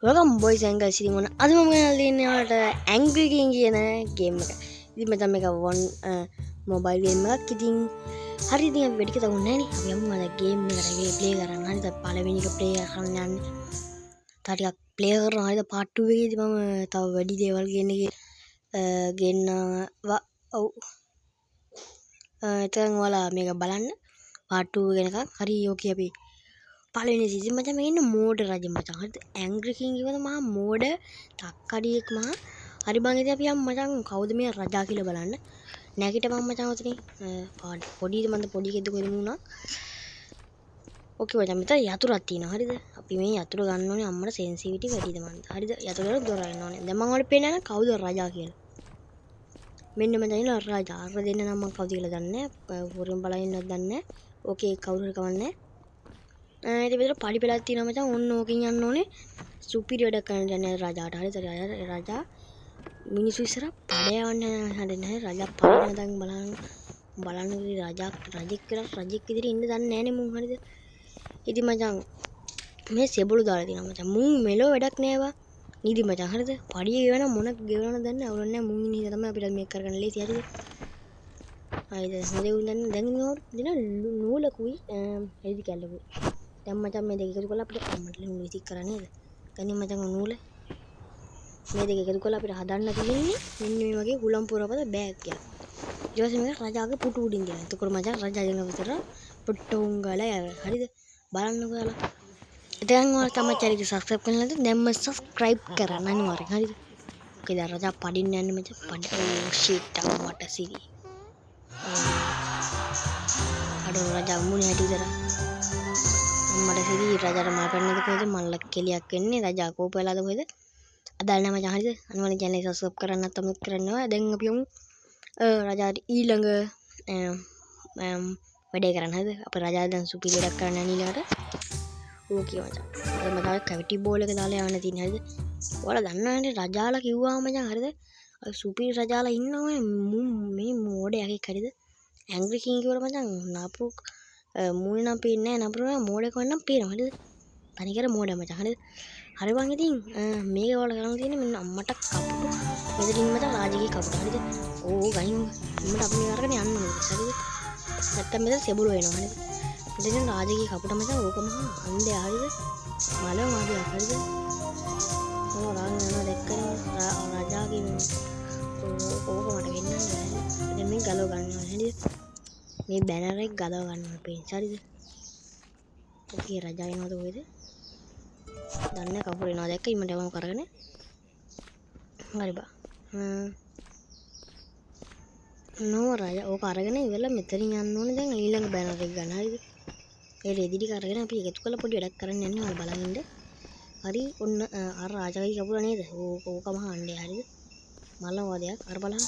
Welcome boys and girls. ඉතින් ඔන්න අද මම ගෙනල්ලා දෙන්නේ ඔයාලට Angry King කියන ගේම් එක. ඉතින් මචං මේක වන් මොබයිල් ගේම් එකක්. ඉතින් හරි, ඉතින් අපි වැඩි කතා කරන්නේ නෑනේ. අපි යමු අද ගේම් එකට ගිහින් ප්ලේ කරන්න. හරිද? පළවෙනි එක ප්ලේ කරන්න යන්නේ. තව ටිකක් ප්ලේ කරනවා. හරිද? පාර්ට් 2 එකේදී මම තව වැඩි දේවල් ගේන්න ගෙන්නවා. ඔව්. එතකන් ඔයාලා මේක බලන්න. පාර්ට් 2 වෙනකන්. හරි, ඕකේ අපි පළවෙනි සීසන් මචං මේ ඉන්න මෝඩ රජ මචං. හරිද? ඇන්ග්‍රි කිං කිව්වද මහා මෝඩ තක්කඩියෙක් මහා. හරි බං, ඉතින් අපි යමු මචං කවුද මේ රජා කියලා බලන්න. නැගිටපන් මචං ඔතනින්. පොඩිද මන්ද, පොඩි කෙද්ද කොහෙද මුණා. ඕකේ මචං, මෙතන යතුරක් තියෙනවා. හරිද? අපි මේ යතුර ගන්න ඕනේ. අම්මට සෙන්සිටිවිටි වැඩිද මන්ද. හරිද? යතුර වල දොර අරින්න ඕනේ. දැන් මං ඔයාලට පේන්නේ කවුද රජා කියලා. මෙන්න මචං ඉන්න රජා. අර දෙන්න නම් මං කවුද කියලා දන්නේ නැහැ. හොරෙන් බලන් ඉන්නවත් දන්නේ නැහැ. ඕකේ කවුරු හරි කවන්නේ නැහැ. ඉතින් මෙතන පඩි පෙළක් තියෙනවා මචං. ඔන්න ඕකෙන් යන්න ඕනේ. සුපිරි වැඩක් කරන්න යන්නේ රජාට. හරිද? රජා මිනිස්සු ඉස්සර පඩ යවන්න හදන්නේ නැහැ. රජා පඩ නැතන් බලන්න බලන්න රජා රජෙක් කියලා රජෙක් විදිහට ඉන්න දන්නේ නැහනේ මුන්. හරිද? ඉතින් මචං මේ සෙබළු දාලා තියෙනවා මචං. මුන් මෙලෝ වැඩක් නෑ බා. නිදි මචං. හරිද? පඩිය ගෙවන මොන ගෙවනවද දන්නේ නැහැ. අවුලක් නෑ. මුන් ඉන්න හින්දා තමයි අපිට මේක කරගන්න ලේසි. හරිද? හරිද? හොඳේ උන් දන්නේ දැන් ඉන්නවා දෙන නූලකුයි රෙදි කැල්ලකුයි. දැන් මචං මේ දෙක එකතු කරලා අපිට අම්මට නූල විසික් කරා නේද? ගනින් මචං නූල. මේ දෙක එකතු කරලා අපිට හදන්න තියෙන්නේ මෙන්න මේ වගේ හුලම් පුරවපද බෑග් එකක්. ඊට පස්සේ මේක රජාගේ පුටු උඩින් තියනවා. එතකොට මචං රජා දෙන විතර පුටුන් ගාලා යනවා. හරිද? බලන්නකෝ ඔයාලා. ඉතින් ඔයාලා තම චැනල් එක සබ්ස්ක්‍රයිබ් කරලා නැත්නම් දැන්ම සබ්ස්ක්‍රයිබ් කරන්න අනිවාර්යෙන්. හරිද? ඕකේ දැන් රජා පඩින්න යන්නේ මචං. පඩ ඕ ෂිට් අම්මට සිරි. අඩෝ රජා මුණේ හැටි විතර. අම්මට සිරි, රජාට මල් පැන්නද කොහෙද? මල්ල කෙලියක් වෙන්නේ. රජා කෝප වෙලාද කොහෙද? අදාළ නෑ මචං. හරිද? අනිවාර්යෙන් චැනල් එක සබ්ස්ක්‍රයිබ් කරන්න නැත්නම් කරන්න ඕනේ. දැන් අපි යමු රජාට ඊළඟ වැඩේ කරන්න. හරිද? අපේ රජා දැන් සුපිරි වැඩක් කරන්න යන ඊළඟට. ඕකේ මචං. අද මට කැවිටි බෝල් එක දාලා යවන්න තියෙන්නේ. හරිද? ඔයාලා දන්නවනේ රජාලා කිව්වාම මචං. හරිද? අර සුපිරි රජාලා ඉන්නවා මේ මෝඩ යකෙක්. හරිද? ඇන්ග්‍රි කිං කිව්වල මචං නපුරු මූණ නම් පේන්නේ නෑ. නපුරු නෑ, මෝඩ කෙනෙක් නම් පේනවා. හරිද? තනිකර මෝඩ මචං. හරිද? හරි බං, ඉතින් මේක ඔයාලා කරන්න තියෙන්නේ මෙන්න අම්මට කපුටු මෙතනින් මචං රාජකීය කපුට. හරිද? ඕ ගනින් අම්මට අපි මේ අරගෙන යන්න ඕනේ. හරිද? නැත්තම් මෙතන සෙබළු වෙනවා. හරිද? මෙතන රාජකීය කපුට මචං ඕක මහා අන්දේ. හරිද? මලව මාදියක්. හරිද? ඕ රාන් යනවා දැක්කනේ රජාගේ ඕක මට ගෙන්නන්න බෑ. දැන් මේ ගලව ගන්න ඕනේ. හරිද? මේ බැනර් එක ගලව ගන්න ඕනේ පේන්ස්. හරිද? ඕකේ රජා එනවද කොහෙද? දන්නේ කපුර එනවා දැක්ක ඉමට යවමු කරගෙන. හරි බා. නෝ රජා ඕක අරගෙන ඉවරලා මෙතනින් යන්න ඕනේ දැන් ඊළඟ බැනර් එක ගන්න. හරිද? ඒ රෙදි ටික අරගෙන අපි එකතු කරලා පොඩි වැඩක් කරන්න යන්නේ. ඔයාලා බලන් ඉන්න. හරි, ඔන්න අර රාජකීය කපුර නේද? ඕක ඕක මහා අණ්ඩේ. හරිද? මලව දෙයක් අර බලන්න.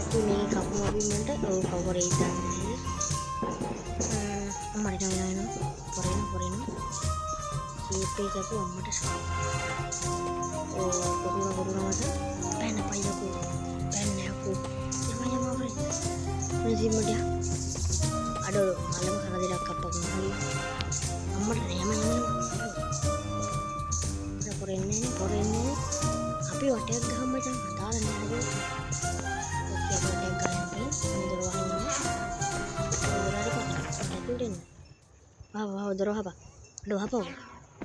ඉතින් මේකේ කපුම අපි මන්ට ඔව් කවර ඒ දන්නේ නේද? අම්මට එනවා එනවා පොරේන පොරේන ෂේප් එක කපු අම්මට. ඕ කොපිම කොපිම මට පැන්න පයියකෝ පැන්න යකෝ යම යම අපේ මේ අඩෝ මලම කරදරයක් අප්පා. හරි අම්මට යම යම යම පොරෙන්නේ පොරෙන්නේ. අපි වටයක් ගහමු මචං. අදාළ නෑ. හරි, ඕකේ අපි වටයක් ගහලා අපි මේ දොර වහන් ඉන්න. දොර හරි ඇතුළට එන්න. වහ වහ දොර වහපන්. අඩෝ වහපන්.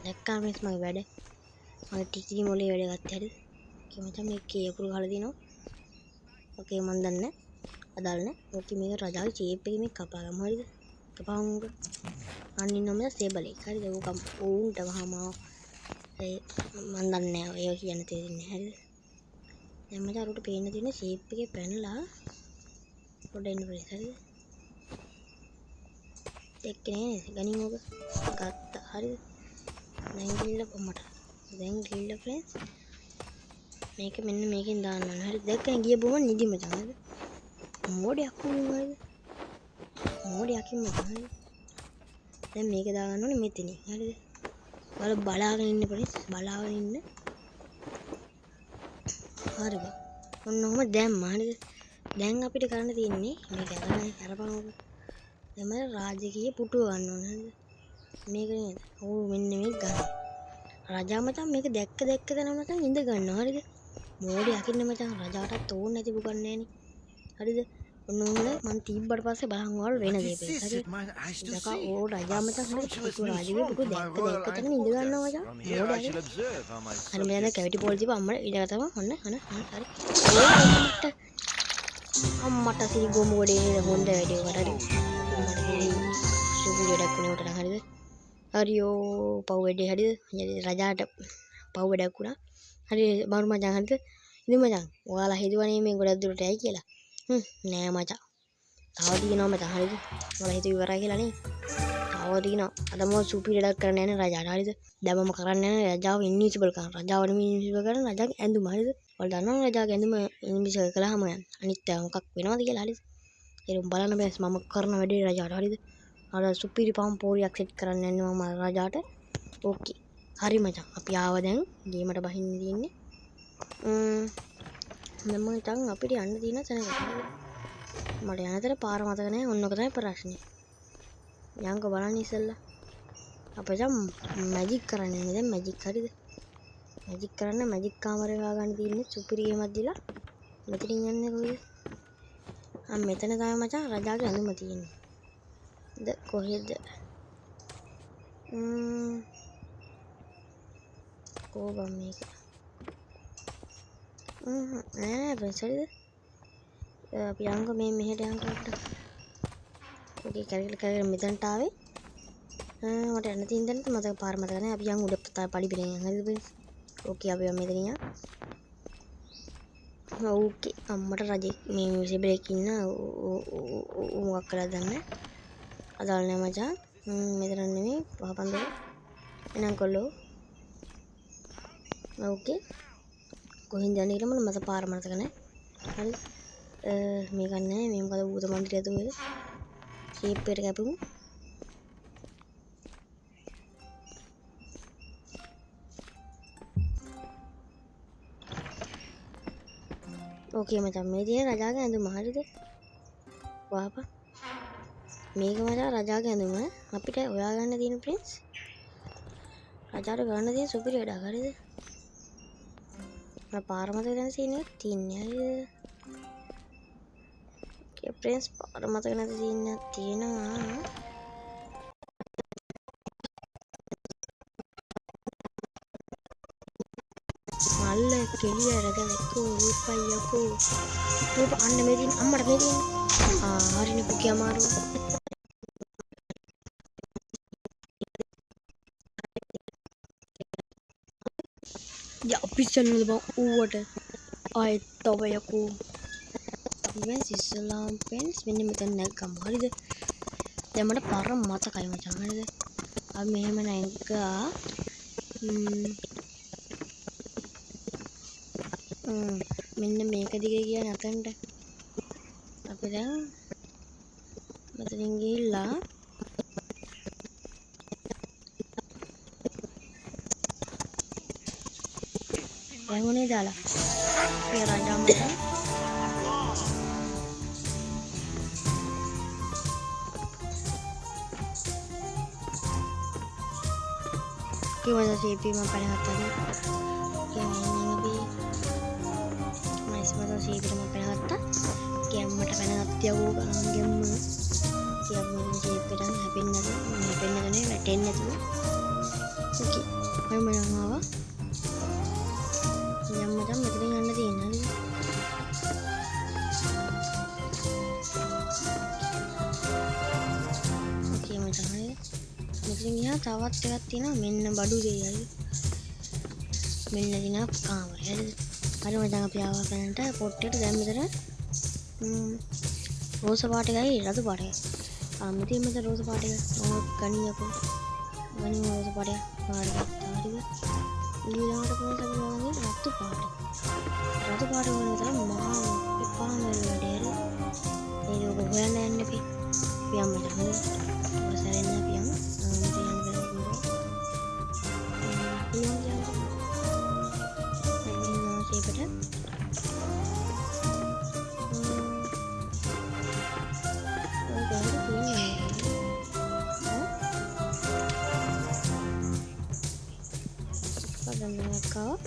දැක්කා මිස් මගේ වැඩ. මගේ ටිකිරි මොලේ වැඩ ගත්තේ. හරිද? ඕකේ මචං මේකේ යකුරු ගහලා දිනවා. ඕකේ මන් දන්නේ අදාළ නෑ. ඕකේ මේක රජාගේ චේප් එකේ මේ කපා ගමු. හරිද? කපාමු උක. අන්න ඉන්නවා මචං සේබලෙක්. හරිද? ඕක ඌන්ට වහම ඒ මන් දන්නේ නෑ ඒව කියන්න තේරෙන්නේ. හරිද? දැන් මචං අර උට පේන්න තියෙන ෂේප් එකේ පැනලා පොඩ එන්න පුළුවන්. හරිද? දැක්කේ නෑ ගනින් ඕක ගත්තා. හරිද? දැන් ගිහිල්ලා අම්මට දැන් ගිහිල්ලා ෆ්‍රෙන්ඩ්ස් මේක මෙන්න මේකෙන් දාන්න ඕනේ. හරි, දැක්කනේ ගිය බොම නිදි මචං. හරිද? මෝඩයක් වුණා. හරිද? මෝඩයක් මචං. හරිද? දැන් මේක දාගන්න ඕනේ මෙතනින්. හරිද? ඔයාලා බලාගෙන ඉන්න ෆ්‍රෙන්ඩ්ස්, බලාගෙන ඉන්න. හරි බා, ඔන්න ඔහොම දැම්මා. හරිද? දැන් අපිට කරන්න තියෙන්නේ මේක අරගෙන අරපන් ඕක. දැන් මම රාජකීය පුටුව ගන්න ඕනේ. හරිද? මේක නේද? ඔව් මෙන්න මේක ගන්න. රජා මචං මේක දැක්ක දැක්ක තැන මචං ඉඳ ගන්නවා හරිද? මෝඩ යකින්න මචං රජාටත් ඕන නැති බුකක් නෑනේ. හරිද? ඔන්න ඔන්න මං තිබ්බට පස්සේ බලන් ඔයාලා වෙන දේ පේන. හරි. යකා ඕ රජා මචං හරි රාජගේ බුක දැක්ක දැක්ක තැන ඉඳ ගන්නවා මචං. මෝඩ හරි. හරි මම දැන් කැවිටි පොල් තිබ්බ අම්මට ඊට තමයි ඔන්න අන හරි. අම්මට සිරි ගොමු ගොඩේ නේද හොඳ වැඩේ ඔකට හරි. අම්මට සිරි සුපිරි වැඩක් වුණේ උට නම් හරිද? හරියෝ පව් වැඩේ හරිද? රජාට පව් වැඩක් වුණා. හරි බරු මචං හරිද? ඉතින් මචං ඔයාලා හිතුවනේ මේ ගොඩක් දුරට යයි කියලා. නෑ මචං. තව තියෙනවා මචං හරිද? ඔයාලා හිතුව ඉවරයි කියලා නේ. තව තියෙනවා. අද මම සුපිරි වැඩක් කරන්න යන්නේ රජාට හරිද? දැන් මම කරන්න යන්නේ රජාව ඉන්විසිබල් කරන්න. රජාව නෙමෙයි ඉන්විසිබල් කරන්න රජාගේ ඇඳුම හරිද? ඔයාලා දන්නවනේ රජාගේ ඇඳුම ඉන්විසිබල් කළාම අනිත් අය මොකක් වෙනවද කියලා හරිද? ඒක බලන්න බෑ මම කරන වැඩේ රජාට හරිද? අර සුපිරි පම් පෝරියක් සෙට් කරන්න යන්නේ මම රජාට. ඕකේ. හරි මචං. අපි ආවා දැන් ගේමට බහින්න තියෙන්නේ. දැන් මචං අපිට යන්න තියෙන තැනකට. මට යන තැන පාර මතක නෑ. ඔන්න ඔක තමයි ප්‍රශ්නේ. යන්කෝ බලන්න ඉස්සෙල්ලා. අපේ දැන් මැජික් කරන්න යන්නේ. දැන් මැජික් හරිද? මැජික් කරන්න මැජික් කාමරේ හොයාගන්න තියෙන්නේ. සුපිරි ගේමක් දීලා. මෙතනින් යන්නේ කොහෙද? ආ මෙතන තමයි මචං රජාගේ ඇඳුම තියෙන්නේ. ද කොහෙද? කෝ බං මේක? නෑ නෑ ෆ්‍රෙන්ඩ්ස් හරිද? අපි යන්කෝ මේ මෙහෙට යන්කෝ අපිට. ඕකේ කරකල කරකල මෙතනට ආවේ. මට යන්න තියෙන තැනට මතක පාර මතක නෑ. අපි යන් උඩ පඩි පිටින් යන් හරිද ෆ්‍රෙන්ඩ්ස්? ඕකේ අපි යන් මෙතනින් යන්. ඕකේ අම්මට රජෙක් මේ මියුසික් බ්‍රේක් ඉන්න ඌ මොකක් කළාද දන්නේ නෑ. අදාළ නෑ මචං. මෙතන නෙමෙයි වහපන්දර. එහෙනම් කොල්ලෝ. ඕකේ කොහෙන්ද යන්නේ කියලා මට මත පාර මතක නෑ. හරි. මේක නෑ. මේ මොකද භූත මන්දිරයද ඔය? ෂේප් එකට කැපෙමු. ඕකේ මචං මේ තියෙන රජාගේ ඇඳුම හරිද? වහපන්. මේක මචං රජාගේ ඇඳුම අපිට හොයාගන්න තියෙන ප්‍රින්ස්. රජාට ගන්න තියෙන සුපිරි වැඩක් හරිද? මට පාර මතක දැන සීන් එකක් තියෙන්නේ හරිද? ඕකේ ප්‍රින්ස් පාර මතක නැති සීන් එකක් තියෙනවා. මල්ල කෙලිය අරගෙන එක්කෝ රූපයි යකෝ. රූප අන්න මේ තියෙන අම්මට මේ තියෙන. ආ හරිනේ පුකේ අමාරුව. යා පිස්සන්නද බං ඌවට. ආයෙත් තව යකෝ. අපි වෙන්ස් ඉස්සලාම් ෆ්‍රෙන්ඩ්ස් මෙන්න මෙතන නැග්ගම හරිද? දැන් මට පාර මතකයි මචං හරිද? අපි මෙහෙම නැග්ගා. මෙන්න මේක දිගේ ගියා නතන්ට. අපි දැන් මෙතනින් ගිහිල්ලා දැන් උනේ දාලා. අපි රජා මචං. ඔකේ මචං CP මම පැන ගත්තා නේ. ඔකේ මෙන්න අපි නයිස් මචං CP මම පැන ගත්තා. ඔකේ අම්මට පැන ගත්තා යකෝ ගාන ගැම්ම. ඔකේ අපි මෙතන CP එකට හැපෙන්නේ නැතුව, හැපෙන්නේ නැතුව නෙවෙයි, වැටෙන්නේ නැතුව. ඔකේ මම මම ආවා. දැන් මචං මෙතනින් යන්න තියෙන්නේ හරිද? ඔකේ මචං හරිද? මෙතනින් ගියා තවත් එකක් තියෙනවා මෙන්න බඩු දෙය හරිද? මෙන්න තියෙනවා කාමරය හරිද? හරි මචං අපි ආවා තැනට පොට්ටේට. දැන් මෙතන රෝස පාට එකයි රතු පාට එකයි. ආ මෙතන මචං රෝස පාට එක. ඔව් ගනියකෝ. ගනිමු රෝස පාට එක. පාට ගත්තා හරිද? ඊළඟට කොහොමද අපි වගේ රතු පාට. රතු පාට වල තමයි මහා එපාම වෙන වැඩේ හරි. ඒක ඔබ හොයන්න යන්න එපා. අපි යමු මචං හරිද? ඔය සැරෙන්න අපි යමු. මෙතන යන්න බැහැ නේද? පුළුවන් කියන්නකෝ. දැන් මෙන්න ෂේපට. ඔය කොහෙද තියෙන්නේ? ඈ? එකක් ආවා.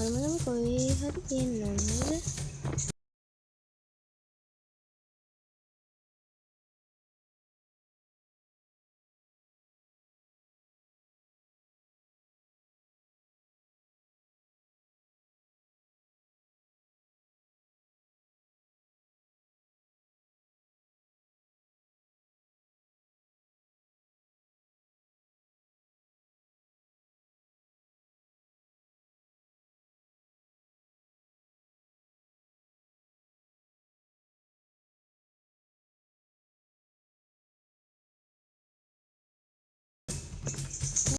අර මචං කොහේ හරි තියෙන්න ඕනේ නේද?